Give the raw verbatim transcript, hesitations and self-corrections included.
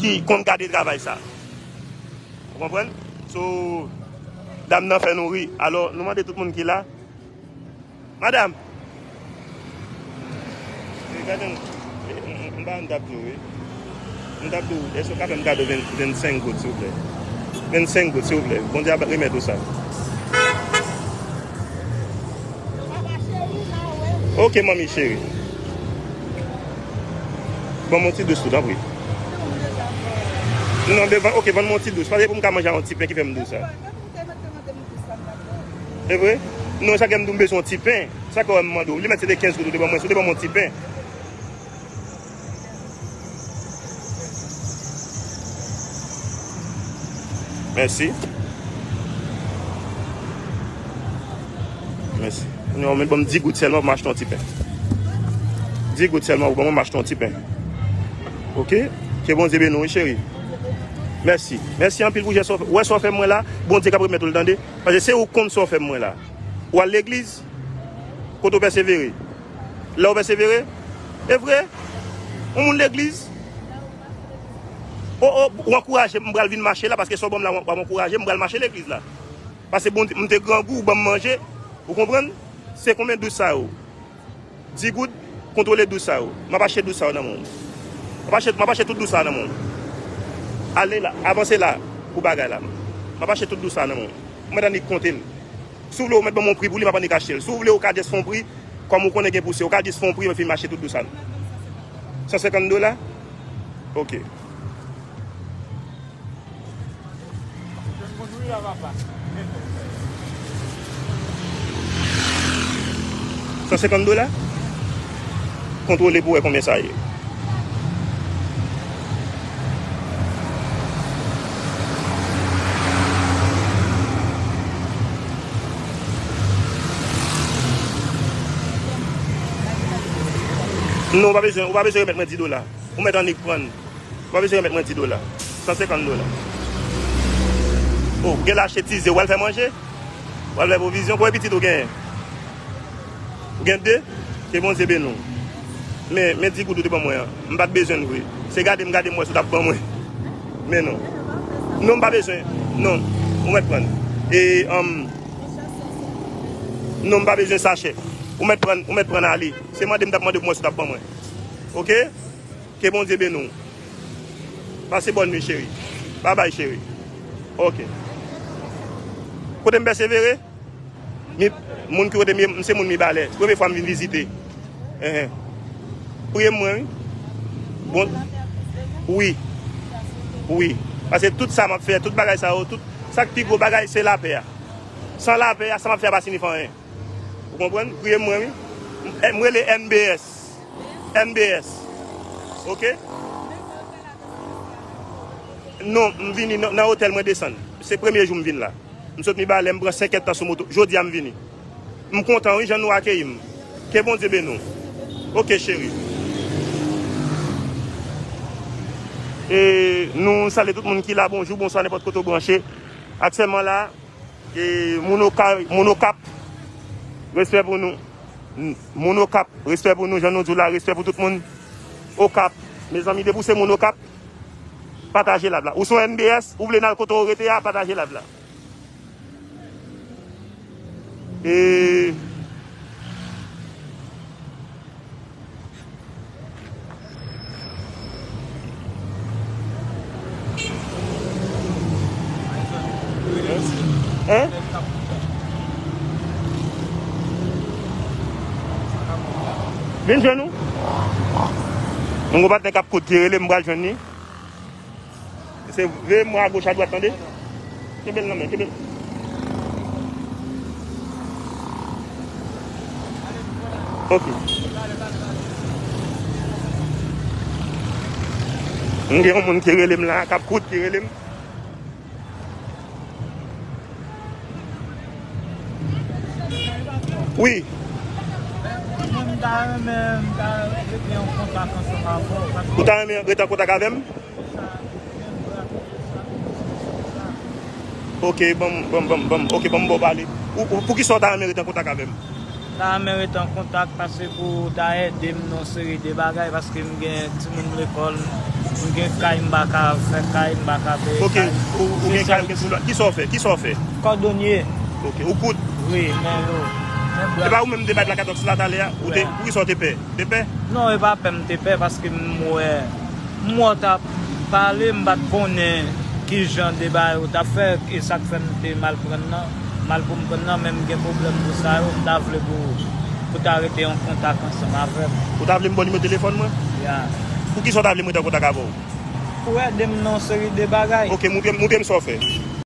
ki konn gade travay sa. Ou konprann? So, dam nan fè nou ri. Alò, nou mande tout moun ki la. Madam! Eh, gade, eh, m, m, m pa m t ap di w, wi. M t ap di w, èske w ka fè m kado ven, vennsenk goud, silvouplè? Vennsenk goud, silvouplè. Bondye ap remèt ou sa. Ok, manmi cheri. Ban m yon ti dous tou, tanpri. Non, men van-, ok, vann mwen yon ti dous. Paske pou m ka manje yon ti pen ki fè m dous sa. E vre? Non, sa k fè m di w m bezwen yon ti pen. Sa k fè m mande w. Li mèt se te kenz goud ou te ban mwen, si w te ban mwen yon ti pen. Mèsi. Mèsi. Non, men ban m dis goud sèlman pou m achte yon ti pen. Dis goud sèlman pou ban mwen, m achte yon ti pen. Ok? Ke Bondye beni w, wi, cheri. Mèsi. Mèsi anpil pou jès ou fè. Wè sa w fè mwen la, Bondye k ap remèt ou l, tande. Paske se ou k konn sa w fè mwen la. Ou al legliz? Kote w pèsevere? Lè w pèsevere? E vre? Yon moun legliz? O, o, ou ankouraje m, m pral vin mache la, paske sa w ban m la, w ap ankouraje m, m pral mache legliz la. Paske bon, m te grangou, ou ban m manje, ou konprann? Se konbyen dous sa yo? Dis goud, kontwole dous sa yo. M ap achte dous sa yo nan men w. M ap achte, m ap achte tout dous sa yo nan men w. Ale la, avanse la, pou bagay la. M ap achte tout dous sa yo nan men w. Ou mèt annik konte l. Si w vle, ou mèt ban m yon pri pou li, m ap annik achte l. Si w vle, ou ka just fè yon pri, kòm ou konnen gen pouse, ou ka just fè yon pri, epi m achte tout dous sa yo. San senkant dola? Ok. San senkant dola? Kontwole pou wè konbyen sa ye. Non, ou pa bezwen, ou pa bezwen remèt mwen dis dola. Ou mèt annik pran. Ou pa bezwen remèt mwen dis dola. San senkant dola. O, ou gen la achte ti ze, ou al fè manje? Ou al fè pwovizyon? Konbyen pitit ou genyen? Ou gen de? Ke Bondye beni w. Men, men dis goud ou te ban mwen an. M pa t bezwen l vre. Se gade m gade m wè si w t ap ban mwen. Men non. Non, m pa bezwen. Non. Ou mèt pran. E, um, non, m pa bezwen sachè. Ou mèt pran, ou mèt pran ale. Se mande m t ap mande pou mwen si w t ap ban mwen. Ok? Ke Bondye beni w. Pase bòn nwi, cheri. Babay, cheri. Ok. Kote m pèsevere? Mi, moun ki kote m ye, m se moun Mibalè. Se premye fwa m vin vizite. Enhen. Priye m mwen, wi. Bon. Wi. Wi. Paske tout sa m ap fè, tout bagay sa yo, tout sa k pi gwo bagay, se lapè a. San lapè a, sa m ap fè a pa siyifi anyen. Ou konprann? Priye mwen, wi. M, m rele N B S. N B S. Ok? Non, m vini nan, nan otèl mwen desann. Se premye jou m vin la. M sot Mibalè, m pran senk èdtan sou moto. Jodi a m vini. M kontan, wi, jan nou akeyi m. Ke Bondye beni w. Ok, cheri. E nou salye tout moun ki la, bonjou, bonswa, nenpòt kote w branche. Aktyèlman la, E moun Oka-, moun Okap, respè pou nou. N-, moun Okap, respè pou nou, jan nou di w la, respè pou tout moun Okap. Mezanmi, depi w se moun Okap, pataje live la. Ou se yon N B S, ou vle n al kote w rete a, pataje live la. E Hein? Vin jwenn nou. Yon gwo patnè k ap koud ki rele m, m pral jwenn li. Se veye mwen agoch adwat, tande. Kenbe l nan men, kenbe l. Ok. M gen yon moun ki rele m la, k ap koud ki rele m. Wi. Mwen, m ta renmen, m ta renmen rete an kontak ansanm avè w. Ou ta renmen rete an kontak avè m? Ok, ban m, ban m, ban m, ban m, ok, ban m ba w pale. Ou, ou, poukisa w ta renmen rete an kontak avè m? M ta renmen rete an kontak paske pou w ta ede m nan yon seri de bagay, paske m gen timoun lekòl, M gen kay, m pa ka fè kay, m pa ka peye Ok, kay. ou, ou gen kay, ou gen sou lòt. Kisa w fè? Kisa w fè? Kòdonye. Ok, ou koud. Wi, men yo. Men E bra- pa ou menm m te bat la katòks la talè a? Ou te, Wè. Poukisa w te pè? Te pè? Non, e pa pè m te pè paske m wè. M wè w t ap pale, m pa t konnen ki jan de bagay ou t ap fè. E sa k fè m te mal pran nan. Mal pou m pran nan, men m gen pwoblèm pou sa yo. M ta vle pou, pou ta rete an kontak ansanm avè m. Ou ta vle m ba w nimewo telefòn mwen? Ya. Poukisa w ta vle m rete an kontak avè w? Pou ede m nan yon seri de bagay. Ok, montre m, montre m sa w fè.